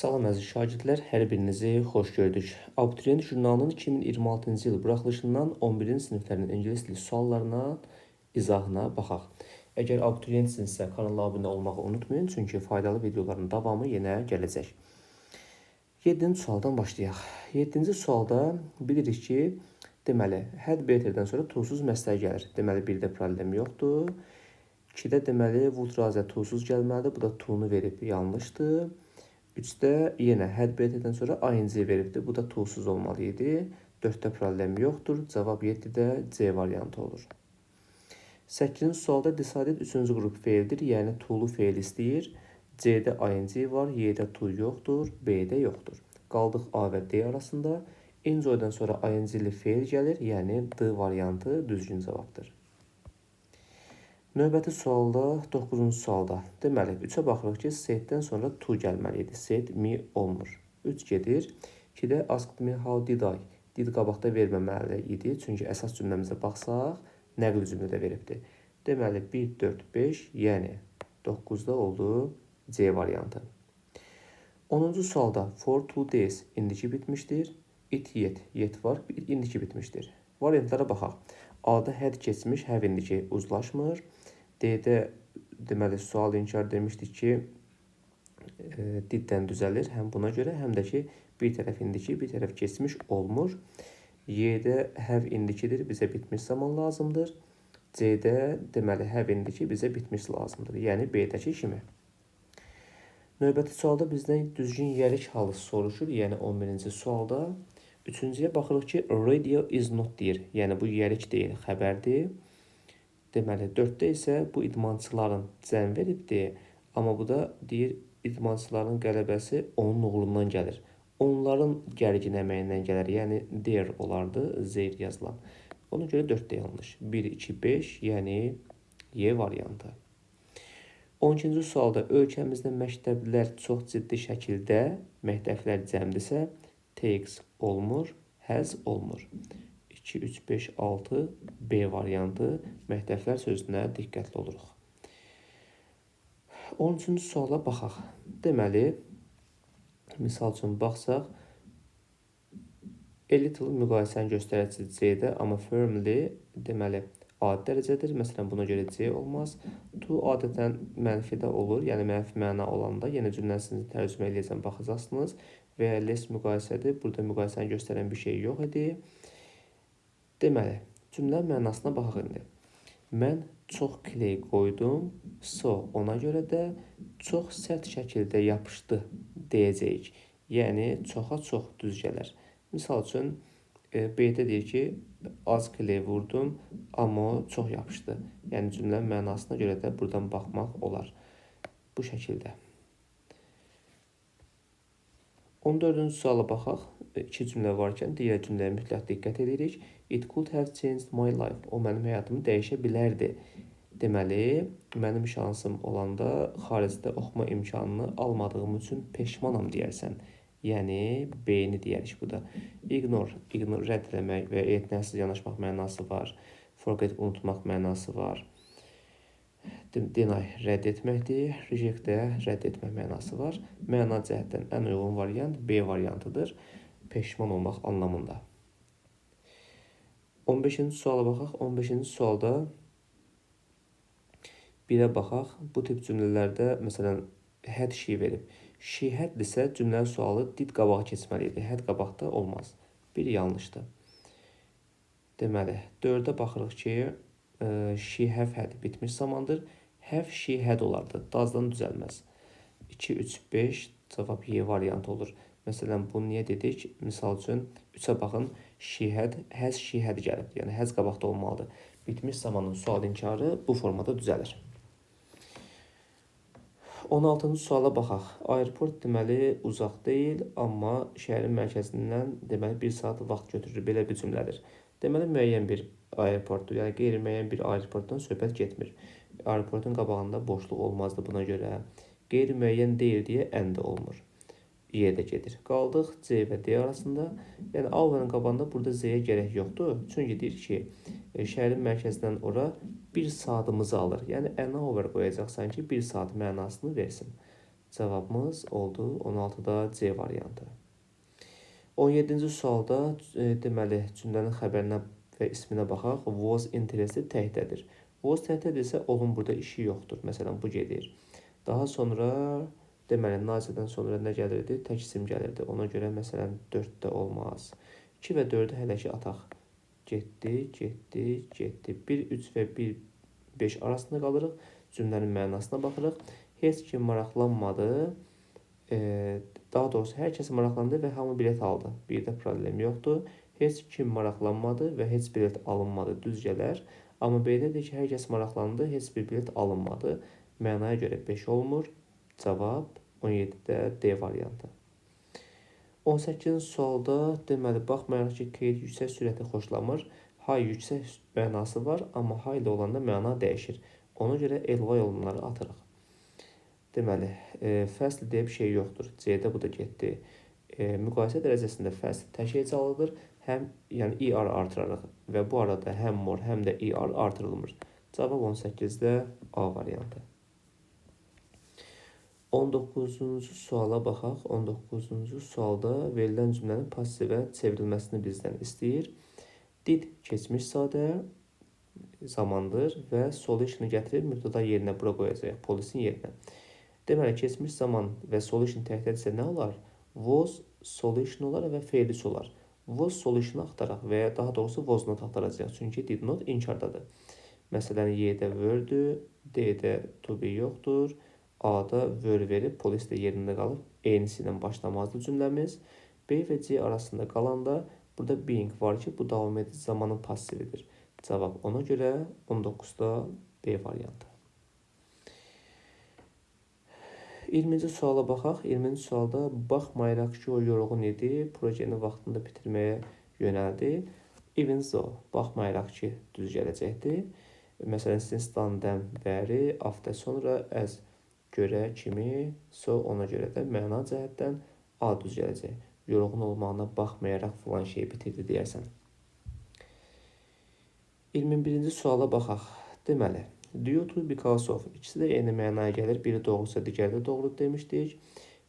Salam əziz şagirdlər, hər birinizi xoş gördük. Abituriyent jurnalının 2026-cı il buraxılışından 11-ci siniflərin ingilis dili suallarına izahına baxaq. Əgər abituriyentsinizsə kanala abunə olmağı unutmayın, çünki faydalı videoların davamı yenə gələcək. 7-ci sualdan başlayaq. 7-ci sualda bilirik ki, deməli, had better'dən sonra to'suz məsələ gəlir. Deməli, 1-də problem yoxdur. 2-də deməli, would rather to'suz gəlməlidir. Bu da to'nu verib, yanlışdır. 3-də yenə had better'dən sonra ing veribdir. Bu da to'suz olmalı idi. 4-də problem yoxdur. Cavab 7-də C variantı olur. 8-ci sualda decided 3-cü qrup feildir. Yəni to'lu feil istəyir. C-də ing var, Y-də to yoxdur, B-də yoxdur. Qaldıq A və D arasında. Enjoy-dan sonra ing-li feil gəlir, yəni D variantı düzgün cavabdır. Növbəti sualda, 9-cu sualda. Deməli, 3-ə baxırıq ki, said-dən sonra to gəlməli idi. Said me olmur. 3 gedir. 2-də asked me how did I. Did qabaqda verməməli idi. Çünki əsas cümləmizə baxsaq, nəql cümlədə veribdir. Deməli, 1, 4, 5, yəni 9-da oldu C variantı. 10-cu sualda for 2 days indiki bitmişdir. It yet, yet var, indiki bitmişdir. Variantlara baxaq. A-da had keçmiş, have indiki uzlaşmır. D-də deməli sual inkar demişdik ki, diddən düzəlir. Həm buna görə, həm də ki, bir tərəf indiki, bir tərəf keçmiş olmur. Y-də have indikidir, bizə bitmiş zaman lazımdır. C-də deməli have indiki bizə bitmiş lazımdır. Yəni B-dəki kimi. Növbəti sualda bizdən düzgün yəlik halı soruşur. Yəni 11-ci sualda. Üçüncüyə baxırıq ki, radio is not deyir. Yəni bu yəlik deyil, xəbərdir. Deməli, 4-də isə bu idmançıların cəm veribdir. Amma bu da deyir idmançıların qələbəsi onun uğurundan gəlir. Onların gərgin əməyindən gəlir. Yəni their olardı, their yazılan. Ona görə 4 də yanlış. 1, 2, 5, yəni Y variantı. 12-ci sualda ölkəmizdə məktəblər çox ciddi şəkildə, məktəblər cəmdirsə, takes olmur, has olmur. 2, 3, 5, 6 B variantı, məktəblər sözünə diqqətli oluruq. 13-cü suala baxaq. Deməli, misal üçün baxsaq, a little müqayisəni göstəricisi C-də, amma firmly deməli adi dərəcədir. Məsələn, buna görə C olmaz. To adətən mənfidə olur, yəni mənfi məna olanda yenə cümləsini tərcümə eləyəcəm, baxacaqsınız. Və ya less müqayisədir. Burada müqayisəni göstərən bir şey yox idi. Deməli, cümlənin mənasına baxaq indi. Mən çox kley qoydum, so ona görə də çox sərt şəkildə yapışdı deyəcəyik. Yəni çoxa çox düz gələr. Misal üçün B-də deyir ki, az kley vurdum, amma o çox yapışdı. Yəni cümlənin mənasına görə də buradan baxmaq olar. Bu şəkildə. 14-cü suala baxaq. İki cümlə varkən digər cümləyə mütləq diqqət edirik. It could have changed my life. O mənim həyatımı dəyişə bilərdi. Deməli, mənim şansım olanda xaricdə oxuma imkanını almadığım üçün peşmanam deyərsən. Yəni B-ni deyərik bu da. Ignore, ignore rədd eləmək və etinasız yanaşmaq mənası var. Forget unutmaq mənası var. Deny rədd etməkdir. Reject də rədd etmək mənası var. Məna cəhətdən ən uyğun variant B variantıdır. Peşman olmaq anlamında. 15-ci suala baxaq. 15-ci sualda 1-ə baxaq. Bu tip cümlələrdə məsələn had she verib. She had isə cümlənin sualı did qabağa keçməli idi. Had qabaqda olmaz. Bir yanlışdır. Deməli, 4-ə baxırıq ki, she have had bitmiş zamandır. Have she had olardı. Does-dan düzəlməz. 2, 3, 5 cavab Y variantı olur. Məsələn, bunu niyə dedik? Misal üçün 3-ə baxın. She had, has she had gəlibdir. Yəni has qabaqda olmalıdır. Bitmiş zamanın sual inkarı bu formada düzəlir. 16-cı suala baxaq. Aeroport deməli uzaq deyil, amma şəhərin mərkəzindən deməli 1 saat vaxt götürür. Belə bir cümlədir. Deməli müəyyən bir aeroportdur. Yəni qeyri-müəyyən bir aeroportdan söhbət getmir. Aeroportun qabağında boşluq olmazdı buna görə. Qeyri-müəyyən deyil deyə N də olmur. Y də gedir. Qaldıq C və D arasında. Yəni hour'ın qabağında burada Z-yə gərək yoxdur. Çünki deyir ki, şəhərin mərkəzindən ora 1 saatımızı alır. Yəni an hour qoyacaqsan ki, 1 saat mənasını versin. Cavabımız oldu 16-da C variantı. 17-ci sualda deməli cümlənin xəbərinə və isminə baxaq. Was interested təkdədir. Was təkdədirsə olun burada işi yoxdur. Məsələn bu gedir. Daha sonra deməli nazirdən sonra nə gəlirdi? Tək isim gəlirdi. Ona görə məsələn 4 də olmaz. 2 və 4-ü hələ ki ataq. Getdi, getdi, getdi. 1, 3 və 1, 5 arasında qalırıq. Cümlənin mənasına baxırıq. Heç kim maraqlanmadı. Daha doğrusu hər kəs maraqlandı və hamı bilet aldı. Bir də problem yoxdur. Heç kim maraqlanmadı və heç bilet alınmadı. Düz gələr. Amma B-də ki, hər kəs maraqlandı, heç bir bilet alınmadı. Mənaya görə 5 olmur. Cavab 17-də D variantı. 18-ci sualda deməli baxmayaraq ki, Kate yüksək sürəti xoşlamır. High yüksək mənası var, amma high ilə olanda məna dəyişir. Ona görə LY olanları atırıq. Deməli, fast deyə bir şey yoxdur. C-də bu da getdi. Müqayisə dərəcəsində fast tək hecalıdır. Həm yəni ER artırarıq və bu arada həm more, həm də ER artırılmır. Cavab 18-də A variantı. 19-cu suala baxaq. 19-cu sualda verilən cümlənin passivə çevrilməsini bizdən istəyir. Did keçmiş sadə zamandır və solution-u gətirib mübtəda yerinə bura qoyacağıq, polisin yerinə. Deməli, keçmiş zaman və solution təkdədirsə nə olar? Was solution olar və fe'l üç olar. Was solution axtaraq və ya daha doğrusu was not axtaracağıq. Çünki did not inkardadır. Məsələn, Y-də were-dür, D-də to be yoxdur. A-da were verib, polis də yerində qalıb. Eynisi ilə başlamazdı cümləmiz. B və C arasında qalanda burada being var ki, bu davam edici zamanın passividir. Cavab ona görə 19-da B variantı. 20-ci suala baxaq. 20-ci sualda baxmayaraq ki, o yorğun idi, projeni vaxtında bitirməyə yönəldi. Even though, baxmayaraq ki, düz gələcəkdi. Məsələn, since-dan dən bəri, after sonra, as görə kimi, so ona görə də məna cəhətdən A düz gələcək. Yorğun olmağına baxmayaraq filan şeyi bitirdi deyərsən. 21-ci suala baxaq. Deməli, due to, because of ikisi də eyni mənaya gəlir. Biri doğrusa, digəri də doğru demişdik.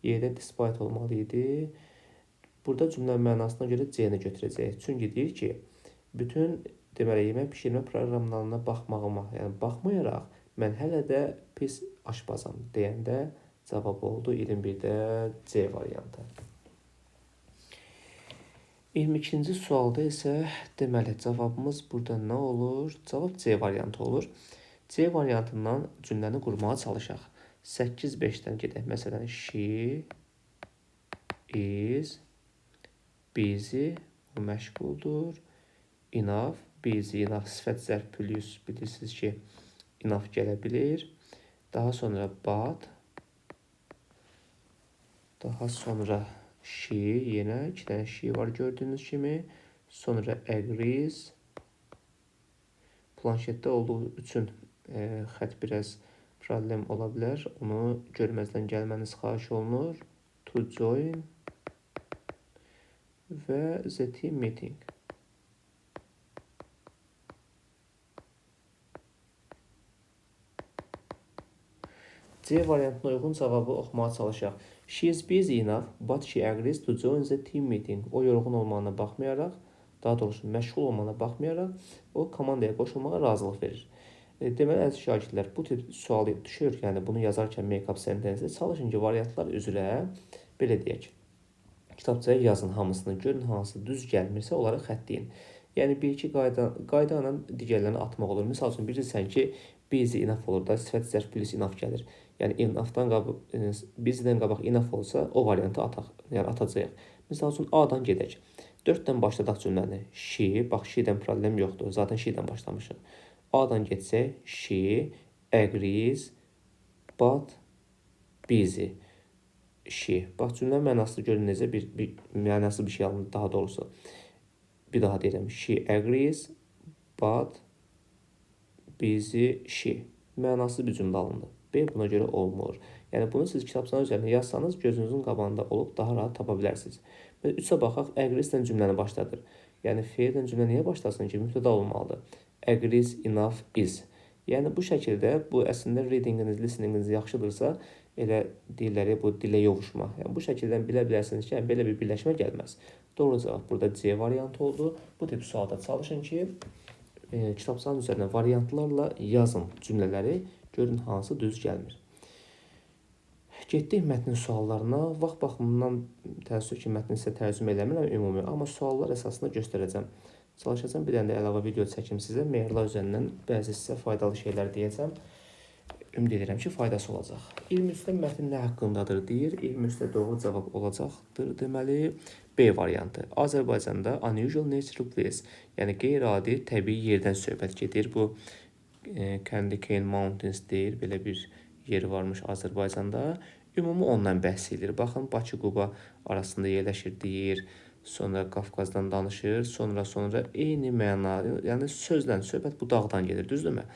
Y-də despite olmalı idi. Burada cümlənin mənasına görə C-ni götürəcəyik. Çünki deyir ki, bütün deməli yemək bişirmə proqramlarına baxmağıma, yəni baxmayaraq mən hələ də pis aşpazam deyəndə cavab oldu 21-də C variantı. 22-ci sualda isə deməli cavabımız burada nə olur? Cavab C variantı olur. C variantından cümləni qurmağa çalışaq. 8-5-dən gedək. Məsələn, she is busy, bu məşğuldur. Enough, busy, enough sifət zərf plus bilirsiniz ki, enough gələ bilir. Daha sonra but, daha sonra she, yenə iki dənə she var gördüyünüz kimi. Sonra agrees. Planşetdə olduğu üçün xətt biraz problem ola bilər. Onu görməzdən gəlməniz xahiş olunur. To join və the team meeting. C variantına uyğun cavabı oxumağa çalışaq. She is busy enough, but she agrees to join the team meeting. O yorğun olmağına baxmayaraq, daha doğrusu məşğul olmağına baxmayaraq, o komandaya qoşulmağa razılıq verir. Deməli, əziz şagirdlər, bu tip sualı düşür, yəni bunu yazarkən make-up sentence çalışın ki, variantlar üzrə belə deyək. Kitabçaya yazın hamısını, görün hansı düz gəlmirsə onları xəttləyin. Yəni bir-iki qayda ilə digərlərini atmaq olur. Misal üçün bilirsən ki, busy enough olur da, sifət zərf plus enough gəlir. Yəni enough-dan qabaq, busy-dən qabaq enough olsa, o variantı ataq, yəni atacağıq. Misal üçün A-dan gedək. 4-dən başladaq cümləni. She, bax she-dən problem yoxdur. Zaten she-dən başlamışıq. A-dan getsək, she agrees but busy. She. Bax cümlənin mənasını görün necə bir mənası bir şey alındı daha doğrusu. Bir daha deyirəm. She agrees but busy she. Mənasız bir cümlə alındı. B buna görə olmur. Yəni bunu siz kitabçanın üzərində yazsanız gözünüzün qabağında olub daha rahat tapa bilərsiniz. Və 3-ə baxaq, agrees-lə cümləni başladır. Yəni fe'lə cümlə niyə başlasın ki? Mübtəda olmalıdır. Agrees enough is. Yəni bu şəkildə bu əslində readinginiz, listeninginiz yaxşıdırsa, Elə deyirlər bu dilə yovuşma. Yəni bu şəkildən bilə bilərsiniz ki, yəni belə bir birləşmə gəlməz. Doğru cavab burada C variantı oldu. Bu tip sualda çalışın ki, kitabçanın üzərinə variantlarla yazın cümlələri, görün hansı düz gəlmir. Getdik mətnin suallarına. Vaxt baxımından təəssüf ki, mətni sizə tərcümə eləmirəm ümumi, amma suallar əsasında göstərəcəm. Çalışacağam bir dənə də əlavə video çəkim sizə. Meyarlar üzərindən bəzi sizə faydalı şeylər deyəcəm. Ümid edirəm ki, faydası olacaq. 23-də mətn nə haqqındadır deyir. 23-də doğru cavab olacaqdır deməli B variantı. Azərbaycanda unusual natural place, yəni qeyri-adi təbii yerdən söhbət gedir. Bu Candy Cane Mountains deyir. Belə bir yer varmış Azərbaycanda. Ümumi ondan bəhs edir. Baxın, Bakı-Quba arasında yerləşir deyir. Sonra Qafqazdan danışır. Sonra eyni məna, yəni sözlə söhbət bu dağdan gedir, düzdürmü?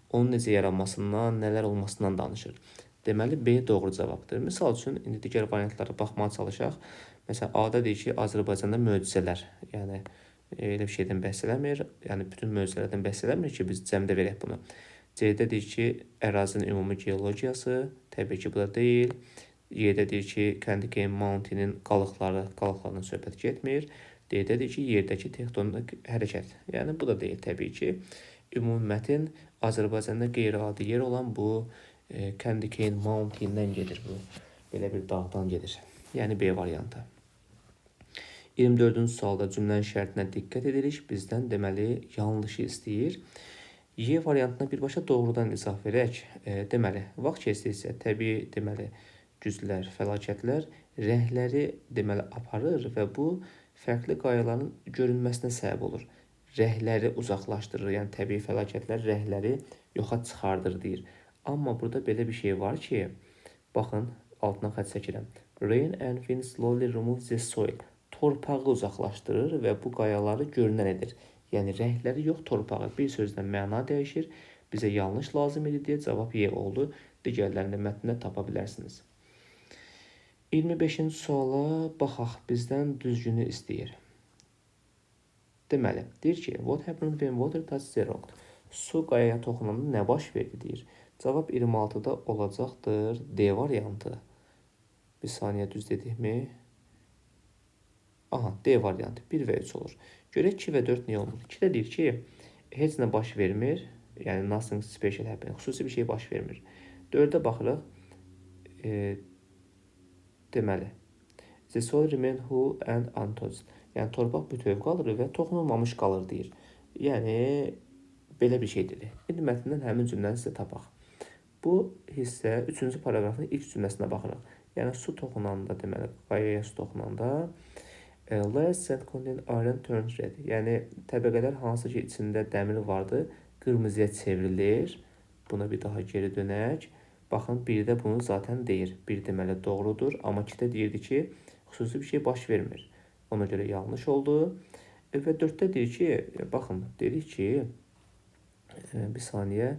Onun necə yaranmasından, nələr olmasından danışır. Deməli, B doğru cavabdır. Misal üçün, indi digər variantlara baxmağa çalışaq. Məsələn, A-da deyir ki, Azərbaycanda möcüzələr. Yəni, elə bir şeydən bəhs eləmir. Yəni, bütün möcüzələrdən bəhs eləmir ki, biz cəmdə verək bunu. C-də deyir ki, ərazinin ümumi geologiyası. Təbii ki, bu da deyil. Y-də deyir ki, Candy Cane Mountain-in qalıqlarından söhbət getmir. D-də deyir ki, yerdəki tektonik hərəkət. Yəni, bu da deyil təbii ki. Ümumi mətn Azərbaycanda qeyri-adi yer olan bu Candy Cane Mountain-dən gedir bu. Belə bir dağdan gedir. Yəni B variantı. 24-cü sualda cümlənin şərtinə diqqət edirik. Bizdən deməli yanlışı istəyir. Y variantına birbaşa doğrudan izah verək. Deməli, vaxt keçdikcə təbii deməli güclər, fəlakətlər rəngləri deməli aparır və bu fərqli qayaların görünməsinə səbəb olur. Rəngləri uzaqlaşdırır, yəni təbii fəlakətlər rəngləri yoxa çıxardır deyir. Amma burada belə bir şey var ki, baxın, altına xətt çəkirəm. Rain and wind slowly remove the soil. Torpağı uzaqlaşdırır və bu qayaları görünən edir. Yəni rəngləri yox, torpağı. Bir sözlə məna dəyişir. Bizə yanlış lazım idi deyə cavab Y oldu. Digərlərini də mətndə tapa bilərsiniz. 25-ci suala baxaq. Bizdən düzgünü istəyir. Deməli, deyir ki, what happened when water touches the rock? Su qayaya toxunanda nə baş verdi deyir. Cavab 26-da olacaqdır D variantı. Bir saniyə, düz dedikmi? Aha, D variantı 1 və 3 olur. Görək 2 və 4 niyə olmur? 2-də deyir ki, heç nə baş vermir. Yəni nothing special happen. Xüsusi bir şey baş vermir. 4-ə baxırıq. Deməli, the soil remain whole and untouched. Yəni torpaq bütöv qalır və toxunulmamış qalır deyir. Yəni belə bir şey dedi. İndi mətndən həmin cümləni sizə tapaq. Bu hissə 3-cü paraqrafın ilk cümləsinə baxırıq. Yəni su toxunanda, deməli qayaya su toxunanda layers that contain iron turns red. Yəni təbəqələr hansı ki içində dəmir vardı, qırmızıya çevrilir. Buna bir daha geri dönək. Baxın, birdə bunu zaten deyir. Bir deməli doğrudur, amma 2-də deyirdi ki, xüsusi bir şey baş vermir. Ona görə yanlış oldu. Və 4-də deyir ki, baxın, dedik ki, bir saniyə,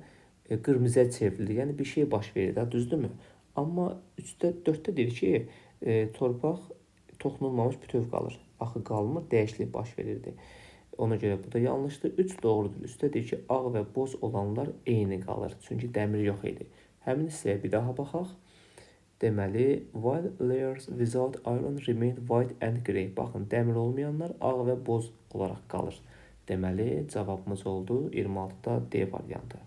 qırmızıya çevrilir. Yəni bir şey baş verir, da, düzdürmü? Amma 3-də, 4-də deyir ki, torpaq toxunulmamış bütöv qalır. Axı qalmır, dəyişiklik baş verirdi. Ona görə bu da yanlışdır. 3 doğrudur. 3-də deyir ki, ağ və boz olanlar eyni qalır. Çünki dəmir yox idi. Həmin hissəyə bir daha baxaq. Deməli, while layers without iron remain white and grey. Baxın, dəmir olmayanlar ağ və boz olaraq qalır. Deməli, cavabımız oldu 26-da D variantı.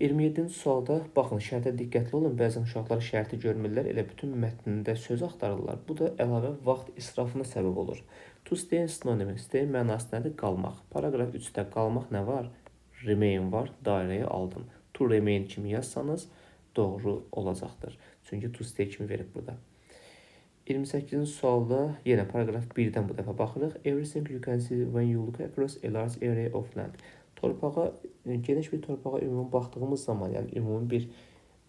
27-ci sualda baxın, şərtə diqqətli olun. Bəzən uşaqlar şərti görmürlər, elə bütün mətnində söz axtarırlar. Bu da əlavə vaxt israfına səbəb olur. To stay sinonimi. Stay mənası nədir? Qalmaq. Paraqraf 3-də qalmaq nə var? Remain var. Dairəyə aldım. To remain kimi yazsanız doğru olacaqdır. Çünki to stay kimi verib burada. 28-ci sualda yenə paraqraf 1-dən bu dəfə baxırıq. Everything you can see when you look across a large area of land. Torpağa, geniş bir torpağa ümumi baxdığımız zaman, yəni ümumi bir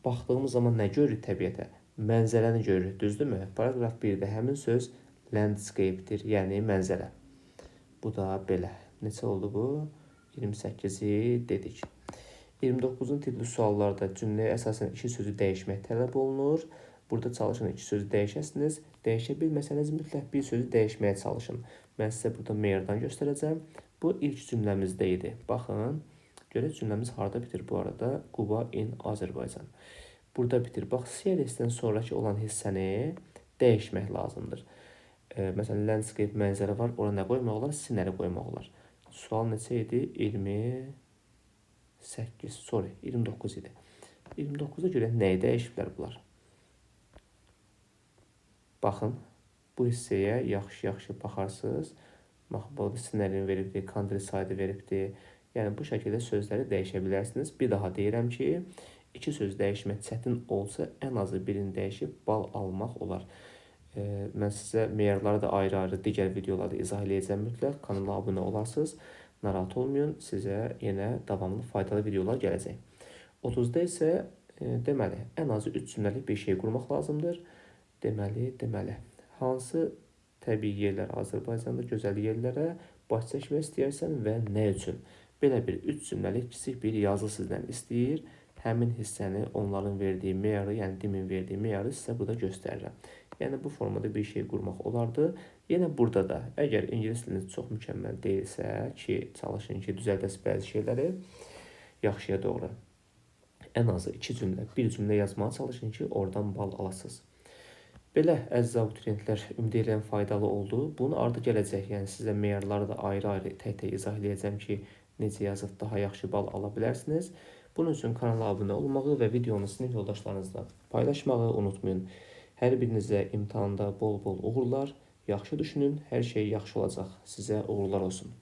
baxdığımız zaman nə görürük təbiətə? Mənzərəni görürük, düzdürmü? Paraqraf 1-də həmin söz landscape-dir, yəni mənzərə. Bu da belə. Neçə oldu bu? 28-i dedik. 29-un tipli suallarda cümləyə əsasən iki sözü dəyişmək tələb olunur. Burada çalışın iki sözü dəyişəsiniz. Dəyişə bilməsəniz mütləq bir sözü dəyişməyə çalışın. Mən sizə burada meyardan göstərəcəm. Bu ilk cümləmizdə idi. Baxın, görək cümləmiz harda bitir bu arada. Quba in Azərbaycan. Burada bitir. Bax, CRS-dən sonraki olan hissəni dəyişmək lazımdır. Məsələn, landscape mənzərə var. Ora nə qoymaq olar? Scenery qoymaq olar. Sual neçə idi? 28, sorry, 29 idi. 29-a görə nəyi dəyişiblər bunlar? Baxın, bu hissəyə yaxşı-yaxşı baxarsınız. Bax, burada scenery veribdir, countryside veribdir. Yəni, bu şəkildə sözləri dəyişə bilərsiniz. Bir daha deyirəm ki, iki söz dəyişmək çətin olsa, ən azı birini dəyişib bal almaq olar. Mən sizə meyarları da ayrı-ayrı digər videolarda izah eləyəcəm mütləq. Kanala abunə olarsınız. Narahat olmayın, sizə yenə davamlı faydalı videolar gələcək. 30-da isə deməli, ən azı 3 cümləlik bir şey qurmaq lazımdır. Deməli, hansı təbii yerlər Azərbaycanda gözəl yerlərə baş çəkmək istəyirsən və nə üçün? Belə bir 3 cümləlik kiçik bir yazı sizdən istəyir. Həmin hissəni onların verdiyi meyarı, yəni DİM-in verdiyi meyarı sizə burada göstərirəm. Yəni, bu formada bir şey qurmaq olardı. Yenə burada da, əgər ingilis diliniz çox mükəmməl deyilsə ki, çalışın ki, düzəldəsiniz bəzi şeyləri yaxşıya doğru. Ən azı 2 cümlə, bir cümlə yazmağa çalışın ki, oradan bal alasınız. Belə, əziz abituriyentlər, ümid edirəm faydalı oldu. Bunun ardı gələcək. Yəni, sizə meyarları da ayrı-ayrı tək-tək izah eləyəcəm ki, necə yazıb daha yaxşı bal ala bilərsiniz. Bunun üçün kanala abunə olmağı və videonu sinif yoldaşlarınızla paylaşmağı unutmayın. Hər birinizə imtahanda bol-bol uğurlar, yaxşı düşünün, hər şey yaxşı olacaq. Sizə uğurlar olsun.